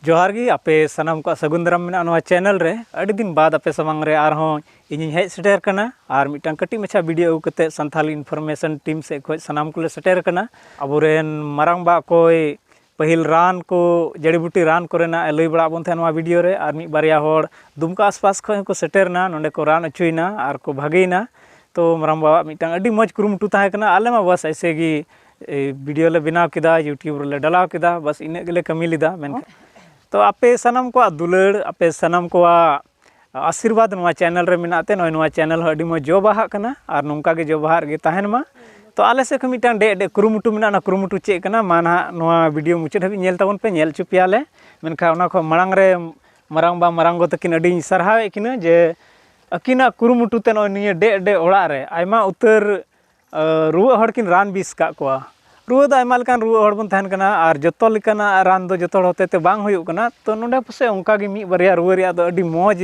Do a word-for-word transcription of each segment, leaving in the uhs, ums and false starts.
ᱡᱚᱦᱟᱨ ᱜᱮ, ᱟᱯᱮ ᱥᱟᱱᱟᱢ ᱠᱚᱣᱟᱜ ᱥᱟᱹᱜᱩᱱ ᱫᱟᱨᱟᱢ ᱢᱮᱱᱟᱜᱼᱟ ᱱᱚᱣᱟ ᱪᱮᱱᱮᱞ ᱨᱮ᱾ ᱟᱹᱰᱤ ᱫᱤᱱ ᱵᱟᱫ ᱟᱯᱮ ᱥᱟᱢᱟᱝ ᱨᱮ ᱟᱨᱦᱚᱸ ᱤᱧᱤᱧ ᱦᱮᱡ ᱥᱮᱴᱮᱨ ᱠᱟᱱᱟ ᱟᱨ ᱢᱤᱫᱴᱟᱝ ᱠᱟᱹᱴᱤᱡ ᱢᱟᱪᱷᱟ ᱵᱷᱤᱰᱤᱭᱳ ᱟᱹᱜᱩ ᱠᱟᱛᱮ ᱥᱟᱱᱛᱷᱟᱞᱤ ᱤᱱᱯᱷᱚᱨᱢᱮᱥᱚᱱ ᱴᱤᱢ ᱥᱮᱫ ᱠᱷᱚᱱ ᱥᱟᱱᱟᱢ ᱠᱚᱞᱮ ᱥᱮᱴᱮᱨ ᱠᱟᱱᱟ᱾ ᱟᱵᱚᱨᱮᱱ ᱢᱟᱨᱟᱝᱵᱟ ᱚᱠᱚᱭ ᱯᱟᱹᱦᱤᱞ ᱨᱟᱱ ᱠᱚ, ᱡᱟᱹᱲᱤᱵᱩᱴᱤ ᱨᱟᱱ ᱠᱚᱨᱮᱱᱟᱜ ᱮ ᱞᱟᱹᱭ ᱵᱟᱲᱟᱜ ᱵᱚᱱ ᱛᱟᱦᱮᱸᱫ ᱱᱚᱣᱟ ᱵᱷᱤᱰᱤᱭᱳ ᱨᱮ, ᱟᱨ ᱢᱤᱫ ᱵᱟᱨᱭᱟ ᱦᱚᱲ ᱫᱩᱢᱠᱟ ᱟᱥᱯᱟᱥ ᱠᱷᱚᱱ ᱦᱚᱸᱠᱚ ᱥᱮᱴᱮᱨ ᱮᱱᱟ, ᱱᱚᱸᱰᱮ ᱠᱚ ᱨᱟᱱ ᱦᱚᱪᱚᱭᱮᱱᱟ ᱟᱨ ᱠᱚ ᱵᱷᱟᱜᱮᱭᱮᱱᱟ᱾ ᱛᱚ ᱢᱟᱨᱟᱝ ᱵᱟᱵᱟᱣᱟᱜ ᱢᱤᱫᱴᱟᱝ ᱟᱹᱰᱤ ᱢᱚᱡᱽ ᱠᱩᱨᱩᱢᱩᱴᱩ ᱛᱟᱦᱮᱸ ᱠᱟᱱᱟ, ᱟᱞᱮ ᱢᱟ ᱵᱟᱥ ᱮᱭᱥᱮ ᱜᱮ ᱵᱷᱤᱰᱤᱭᱳ ᱞᱮ ᱵᱮᱱᱟᱣ ᱠᱮᱫᱟ, ᱭᱩᱴᱤᱭᱩᱵᱽ ᱨᱮᱞᱮ ᱰᱟᱞᱟᱣ ᱠᱮᱫᱟ, ᱵᱟᱥ ᱤᱱᱟᱹᱜ ᱜᱮᱞᱮ ᱠᱟᱹᱢᱤ ᱞᱮᱫᱟ᱾ ᱢᱮᱱᱠᱷᱟᱱ ᱛᱚ ᱟᱯᱮ ᱥᱟᱱᱟᱢ ᱠᱚᱣᱟᱜ ᱫᱩᱞᱟᱹᱲ, ᱟᱯᱮ ᱥᱟᱱᱟᱢ ᱠᱚᱣᱟᱜ ᱟᱥᱤᱨᱵᱟᱫᱽ ᱱᱚᱣᱟ ᱪᱮᱱᱮᱞ ᱨᱮ ᱢᱮᱱᱟᱜ ᱛᱮ ᱱᱚᱜᱼᱚᱭ ᱱᱚᱣᱟ ᱪᱮᱱᱮᱞ ᱦᱚᱸ ᱟᱹᱰᱤ ᱢᱚᱡᱽ ᱡᱚ ᱵᱟᱦᱟᱜ ᱠᱟᱱᱟ ᱟᱨ ᱱᱚᱝᱠᱟ ᱜᱮ ᱡᱚ ᱵᱟᱦᱟᱜ ᱨᱮᱜᱮ ᱛᱟᱦᱮᱱ ᱢᱟ᱾ ᱛᱚ ᱟᱞᱮ ᱥᱮᱫ ᱠᱷᱚᱱ ᱢᱤᱫᱴᱟᱝ ᱰᱮᱜ ᱰᱮᱜ ᱠᱩᱨᱩᱢᱩᱴᱩ ᱢᱮᱱᱟᱜᱼᱟ, ᱚᱱᱟ ᱠᱩᱨᱩᱢᱩᱴᱩ ᱪᱮᱫ ᱠᱟᱱᱟ ᱢᱟ ᱱᱟᱦᱟᱜ ᱱᱚᱣᱟ ᱵᱷᱤᱰᱤᱭᱳ ᱢᱩᱪᱟᱹᱫ ᱦᱟᱹᱵᱤᱡ ᱧᱮᱞ ᱛᱟᱵᱚᱱ ᱯᱮ, ᱧᱮᱞ ᱦᱚᱪᱚ ᱯᱮᱭᱟᱞᱮ᱾ ᱢᱮᱱᱠᱷᱟᱱ ᱚᱱᱟ ᱠᱷᱚᱱ ᱢᱟᱲᱟᱝ ᱨᱮ ᱢᱟᱨᱟᱝᱵᱟ ᱢᱟᱨᱟᱝ ᱜᱚ ᱛᱟᱹᱠᱤᱱ ᱟᱹᱰᱤᱧ ᱥᱟᱨᱦᱟᱣᱮᱫ ᱠᱤᱱᱟ ᱡᱮ ᱟᱹᱠᱤᱱᱟᱜ ᱠᱩᱨᱩᱢᱩᱴᱩ ᱛᱮ ᱱᱚᱜᱼᱚᱭ ᱱᱤᱭᱟᱹ ᱰᱮᱜ ᱰᱮᱜ ᱚᱲᱟᱜ ᱨᱮ ᱟᱭᱢᱟ ᱩᱛᱟᱹᱨ ᱨᱩᱣᱟᱹᱜ ᱦᱚᱲ ᱠᱤᱱ ᱨᱟᱱ ᱵᱮᱥ ᱠᱟᱜ ᱠᱚᱣᱟ᱾ ᱨᱩᱣᱟᱹ ᱫᱚ ᱟᱭᱢᱟ ᱞᱮᱠᱟᱱ ᱨᱩᱣᱟᱹ ᱦᱚᱲ ᱵᱚᱱ ᱛᱟᱦᱮᱱ ᱠᱟᱱᱟ ᱟᱨ ᱡᱚᱛᱚ ᱞᱮᱠᱟᱱᱟᱜ ᱨᱟᱱ ᱫᱚ ᱡᱚᱛᱚ ᱦᱚᱲ ᱦᱚᱛᱮ ᱛᱮ ᱵᱟᱝ ᱦᱩᱭᱩᱜ ᱠᱟᱱᱟ᱾ ᱛᱚ ᱱᱚᱰᱮ ᱯᱟᱥᱮᱡ ᱚᱱᱠᱟ ᱜᱮ ᱢᱤᱫ ᱵᱟᱨᱭᱟ ᱨᱩᱣᱟᱹ ᱨᱮᱭᱟᱜ ᱫᱚ ᱟᱹᱰᱤ ᱢᱚᱡᱽ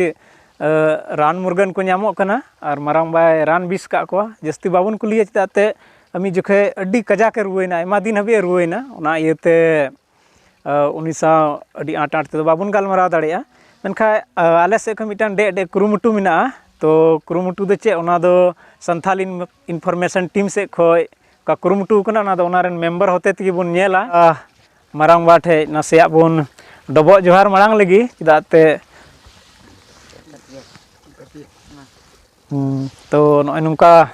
ᱨᱟᱱ ᱢᱩᱨᱜᱟᱹᱱ ᱠᱚ ᱧᱟᱢᱚᱜ ᱠᱟᱱᱟ ᱟᱨ ᱢᱟᱨᱟᱝ ᱵᱟᱭ ᱨᱟᱱ ᱵᱮᱥ ᱠᱟᱜ ᱠᱚᱣᱟ᱾ ᱡᱟᱹᱥᱛᱤ ᱵᱟᱵᱚᱱ ᱠᱩᱞᱤᱭᱟ, ᱪᱮᱫᱟᱜ ᱛᱮ ᱢᱤᱫ ᱡᱚᱠᱷᱮᱡ ᱟᱹᱰᱤ ᱠᱟᱡᱟᱠ ᱮ ᱨᱩᱣᱟᱹᱭᱮᱱᱟ, ᱟᱭᱢᱟ ᱫᱤᱱ ᱦᱟᱹᱵᱤᱡ ᱮ ᱨᱩᱣᱟᱹᱭᱮᱱᱟ, ᱚᱱᱟ ᱤᱭᱟᱹᱛᱮ ᱩᱱᱤ ᱥᱟᱶ ᱟᱹᱰᱤ ᱟᱸᱴ ᱟᱸᱴ ᱛᱮᱫᱚ ᱵᱟᱵᱚᱱ ᱜᱟᱞᱢᱟᱨᱟᱣ ᱫᱟᱲᱮᱭᱟᱜᱼᱟ᱾ ᱢᱮᱱᱠᱷᱟᱱ ᱟᱞᱮ ᱥᱮᱫ ᱠᱷᱚᱱ ᱢᱤᱫᱴᱟᱝ ᱰᱮᱜ ᱰᱮᱜ ᱠᱩᱨᱩᱢᱩᱴᱩ ᱢᱮᱱᱟᱜᱼᱟ᱾ ᱛᱚ ᱠᱩᱨᱩᱢᱩᱴᱩ ᱫᱚ ᱪᱮᱫ, ᱚᱱᱟ ᱫᱚ ᱥᱟᱱᱛᱷᱟᱞ ᱤᱱᱯᱷᱚᱨᱢᱮᱥᱚᱱ ᱴᱤᱢ ᱥᱮᱫ ᱠᱷᱚᱱ ᱚᱠᱟ ᱠᱩᱨᱩᱢᱩᱴᱩ ᱠᱟᱱᱟ, ᱚᱱᱟ ᱫᱚ ᱚᱱᱟ ᱨᱮᱱ ᱢᱮᱢᱵᱟᱨ ᱦᱚᱛᱮ ᱛᱮᱜᱮ ᱵᱚᱱ ᱧᱮᱞᱟ᱾ ᱢᱟᱨᱟᱝ ᱵᱟ ᱴᱷᱮᱡ ᱱᱟᱥᱮᱭᱟᱜ ᱵᱚᱱ ᱰᱚᱵᱚᱜ ᱡᱚᱦᱟᱨ ᱢᱟᱲᱟᱝ ᱞᱟᱹᱜᱤᱫ, ᱪᱮᱫᱟᱜ ᱛᱮ ᱦᱩᱸ, ᱛᱚ ᱱᱚᱜᱼᱚᱭ ᱱᱚᱝᱠᱟ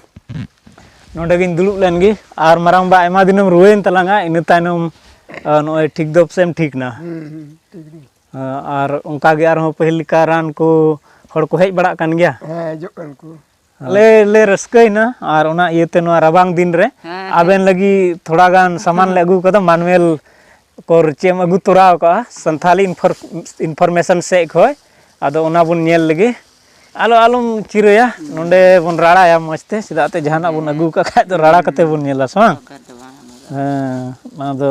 ᱱᱚᱰᱮ ᱜᱤᱧ ᱫᱩᱲᱩᱵ ᱞᱮᱱ ᱜᱮ᱾ ᱟᱨ ᱢᱟᱨᱟᱝ ᱵᱟ, ᱟᱭᱢᱟ ᱫᱤᱱᱮᱢ ᱨᱩᱣᱟᱹᱭᱮᱱ ᱛᱟᱞᱟᱝᱟ, ᱤᱱᱟᱹ ᱛᱟᱭᱱᱚᱢ ᱱᱚᱜᱼᱚᱭ ᱴᱷᱤᱠ ᱫᱚ ᱯᱟᱥᱮᱢ ᱴᱷᱤᱠ ᱱᱟ᱾ ᱦᱩᱸ, ᱦᱩᱸ, ᱴᱷᱤᱠ ᱜᱮ᱾ ᱟᱨ ᱚᱱᱠᱟ ᱜᱮ ᱟᱨᱦᱚᱸ ᱯᱟᱹᱦᱤᱞ ᱞᱮᱠᱟ ᱨᱟᱱ ᱠᱚ ᱦᱚᱲ ᱠᱚ ᱦᱮᱡ ᱵᱟᱲᱟᱜ ᱠᱟᱱ ᱜᱮᱭᱟ? ᱦᱮᱸ, ᱦᱤᱡᱩᱜ ᱠᱟᱱ ᱠᱚ᱾ ᱟᱞᱮ ᱞᱮ ᱨᱟᱹᱥᱠᱟᱹᱭᱮᱱᱟ ᱟᱨ ᱚᱱᱟ ᱤᱭᱟᱹᱛᱮ ᱱᱚᱣᱟ ᱨᱟᱵᱟᱝ ᱫᱤᱱ ᱨᱮ ᱦᱮᱸ, ᱟᱵᱮᱱ ᱞᱟᱹᱜᱤᱫ ᱛᱷᱚᱲᱟ ᱜᱟᱱ ᱥᱟᱢᱟᱱ ᱞᱮ ᱟᱹᱜᱩ ᱠᱟᱫᱟ᱾ ᱢᱟᱱᱩᱣᱮᱞ ᱠᱚᱨ ᱪᱮᱫ ᱮᱢ ᱟᱹᱜᱩ ᱛᱚᱨᱟ ᱟᱠᱟᱜᱼᱟ? ᱥᱟᱱᱛᱷᱟᱞᱤ ᱤᱱᱯᱷᱚᱨᱢᱮᱥᱚᱱ ᱥᱮᱫ ᱠᱷᱚᱡ᱾ ᱟᱫᱚ ᱚᱱᱟ ᱵᱚᱱ ᱧᱮᱞ ᱞᱮᱜᱮ᱾ ᱟᱞᱚ, ᱟᱞᱚᱢ ᱪᱤᱨᱟᱹᱭᱟ, ᱱᱚᱰᱮ ᱵᱚᱱ ᱨᱟᱲᱟᱭᱟ ᱢᱚᱡᱽ ᱛᱮ, ᱪᱮᱫᱟᱜ ᱛᱮ ᱡᱟᱦᱟᱱᱟᱜ ᱵᱚᱱ ᱟᱹᱜᱩ ᱠᱟᱜ ᱠᱷᱟᱡ ᱫᱚ ᱨᱟᱲᱟ ᱠᱟᱛᱮ ᱵᱚᱱ ᱧᱮᱞᱟ, ᱥᱮ ᱵᱟᱝ? ᱚᱠᱟ ᱫᱚ ᱵᱟᱝ, ᱚᱱᱟ ᱫᱚ ᱦᱮᱸ, ᱚᱱᱟ ᱫᱚ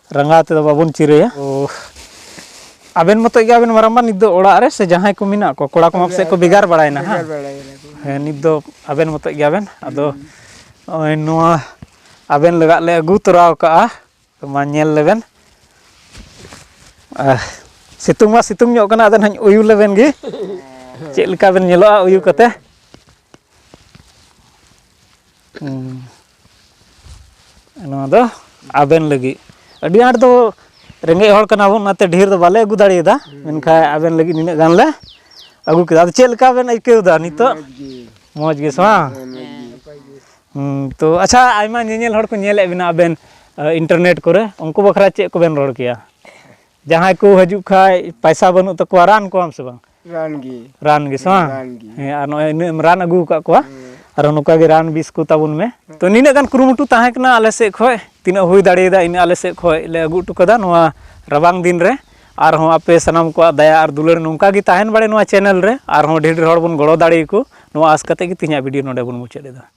ᱨᱟᱸᱜᱟᱣ ᱛᱮᱫᱚ ᱵᱟᱵᱚᱱ ᱪᱤᱨᱟᱹᱭᱟ᱾ ᱚ, ᱟᱵᱮᱱ ᱢᱚᱛᱚᱡ ᱜᱮ ᱟᱵᱮᱱ ᱢᱟᱨᱟᱝᱵᱟ ᱱᱤᱛ ᱫᱚ ᱚᱲᱟᱜ ᱨᱮ, ᱥᱮ ᱡᱟᱦᱟᱸᱭ ᱠᱚ ᱢᱮᱱᱟᱜ ᱠᱚᱣᱟ? ᱠᱚᱲᱟ ᱠᱚᱢᱟ ᱯᱟᱥᱮᱡ ᱠᱚ ᱵᱷᱮᱜᱟᱨ ᱵᱟᱲᱟᱭᱮᱱᱟ, ᱦᱟᱸ? ᱵᱷᱮᱜᱟᱨ ᱵᱟᱲᱟᱭᱮᱱᱟ ᱠᱚ᱾ ᱦᱮᱸ, ᱱᱤᱛ ᱫᱚ ᱟᱵᱮᱱ ᱢᱚᱛᱚᱡ ᱜᱮ ᱟᱵᱮᱱ᱾ ᱟᱫᱚ ᱦᱩᱸ᱾ ᱱᱚᱜᱼᱚᱭ ᱱᱚᱣᱟ ᱟᱵᱮᱱ ᱞᱟᱹᱜᱤᱫ ᱞᱮ ᱟᱹᱜᱩ ᱛᱚᱨᱟᱣ ᱠᱟᱜᱼᱟ᱾ ᱛᱚ ᱢᱟ ᱧᱮᱞ ᱞᱮᱵᱮᱱ᱾ ᱟᱦ, ᱥᱤᱛᱩᱝ ᱢᱟ ᱥᱤᱛᱩᱝ ᱧᱚᱜ ᱠᱟᱱᱟ, ᱟᱫᱚ ᱱᱟᱦᱟᱜ ᱩᱭᱩ ᱞᱮᱵᱮᱱ ᱜᱮ᱾ ᱪᱮᱫ ᱞᱮᱠᱟ ᱵᱮᱱ ᱧᱮᱞᱚᱜᱼᱟ ᱩᱭᱩ ᱠᱟᱛᱮ? ᱦᱩᱸ᱾ ᱱᱚᱣᱟ ᱫᱚ ᱟᱵᱮᱱ ᱞᱟᱹᱜᱤᱫ᱾ ᱟᱹᱰᱤ ᱟᱸᱴ ᱫᱚ ᱨᱮᱸᱜᱮᱡ ᱦᱚᱲ ᱠᱟᱱᱟ ᱵᱚᱱ, ᱚᱱᱟᱛᱮ ᱰᱷᱮᱨ ᱫᱚ ᱵᱟᱞᱮ ᱟᱹᱜᱩ ᱫᱟᱲᱮᱭᱟᱫᱟ, ᱢᱮᱱᱠᱷᱟᱱ ᱟᱵᱮᱱ ᱞᱟᱹᱜᱤᱫ ᱱᱤᱱᱟᱹᱜ ᱜᱟᱱ ᱞᱮ ᱟᱹᱜᱩ ᱠᱮᱫᱟ᱾ ᱟᱫᱚ ᱪᱮᱫ ᱞᱮᱠᱟ ᱵᱮᱱ ᱟᱹᱭᱠᱟᱹᱣ ᱮᱫᱟ ᱱᱤᱛᱚᱜ? ᱢᱚᱡᱽ ᱜᱮ᱾ ᱢᱚᱡᱽ ᱜᱮ ᱥᱮ ᱵᱟᱝ? ᱦᱮᱸ, ᱢᱚᱡᱽ ᱜᱮ᱾ ᱦᱩᱸ, ᱛᱚ ᱟᱪᱪᱷᱟ, ᱟᱭᱢᱟ ᱧᱮᱧᱮᱞ ᱦᱚᱲ ᱠᱚ ᱧᱮᱞᱮᱫ ᱵᱮᱱᱟ ᱟᱵᱮᱱ, ᱟ, internet ᱠᱚᱨᱮ, ᱩᱱᱠᱩ ᱵᱟᱠᱷᱨᱟ ᱪᱮᱫ ᱠᱚᱵᱮᱱ ᱨᱚᱲ ᱠᱮᱭᱟ? ᱡᱟᱦᱟᱸᱭ ᱠᱚ ᱦᱤᱡᱩᱜ ᱠᱷᱟᱡ ᱯᱟᱭᱥᱟ ᱵᱟᱹᱱᱩᱜ ᱛᱟᱠᱚᱣᱟ, ᱨᱟᱱ ᱠᱚᱣᱟᱢ ᱥᱮ ᱵᱟᱝ? ᱨᱟᱱ ᱜᱮ᱾ ᱨᱟᱱ ᱜᱮ ᱥᱮ ᱵᱟᱝ? ᱨᱟᱱ ᱜᱮ᱾ ᱦᱮᱸ, ᱟᱨ ᱱᱚᱜᱼᱚᱭ ᱤᱱᱟᱹᱜ ᱮᱢ ᱨᱟᱱ ᱟᱹᱜᱩ ᱟᱠᱟᱫ ᱠᱚᱣᱟ, ᱦᱮᱸ᱾ ᱟᱨ ᱱᱚᱝᱠᱟ ᱜᱮ ᱨᱟᱱ ᱵᱤᱥ ᱠᱚ ᱛᱟᱵᱚᱱ ᱢᱮ᱾ ᱛᱚ ᱱᱤᱱᱟᱹᱜ ᱜᱟᱱ ᱠᱩᱨᱩᱢᱩᱴᱩ ᱛᱟᱦᱮᱸ ᱠᱟᱱᱟ ᱟᱞᱮ ᱥᱮᱫ ᱠᱷᱚᱡ, ᱛᱤᱱᱟᱹᱜ ᱦᱩᱭ ᱫᱟᱲᱮᱭᱟᱫᱟ ᱤᱱᱟᱹᱜ ᱟᱞᱮ ᱥᱮᱫ ᱠᱷᱚᱡ ᱞᱮ ᱟᱹᱜᱩ ᱦᱚᱴᱚ ᱠᱟᱫᱟ ᱱᱚᱣᱟ ᱨᱟᱵᱟᱝ ᱫᱤᱱ ᱨᱮ᱾ ᱟᱨᱦᱚᱸ ᱟᱯᱮ ᱥᱟᱱᱟᱢ ᱠᱚᱣᱟᱜ ᱫᱟᱭᱟ ᱟᱨ ᱫᱩᱞᱟᱹᱲ ᱱᱚᱝᱠᱟ ᱜᱮ ᱛᱟᱦᱮᱱ ᱵᱟᱲᱮ ᱱᱚᱣᱟ channel ᱨᱮ, ᱟᱨᱦᱚᱸ ᱰᱷᱮᱨ ᱰᱷᱮᱨ ᱦᱚᱲ ᱵᱚᱱ ᱜᱚᱲᱚ ᱫᱟᱲᱮᱭᱟᱠᱚ, ᱱᱚᱣᱟ ᱟᱸᱥ ᱠᱟᱛᱮ ᱜᱮ ᱛᱮᱦᱮᱧᱟᱜ video ᱱᱚᱰᱮ ᱵᱚᱱ ᱢᱩᱪᱟᱹᱫ ᱮᱫᱟ᱾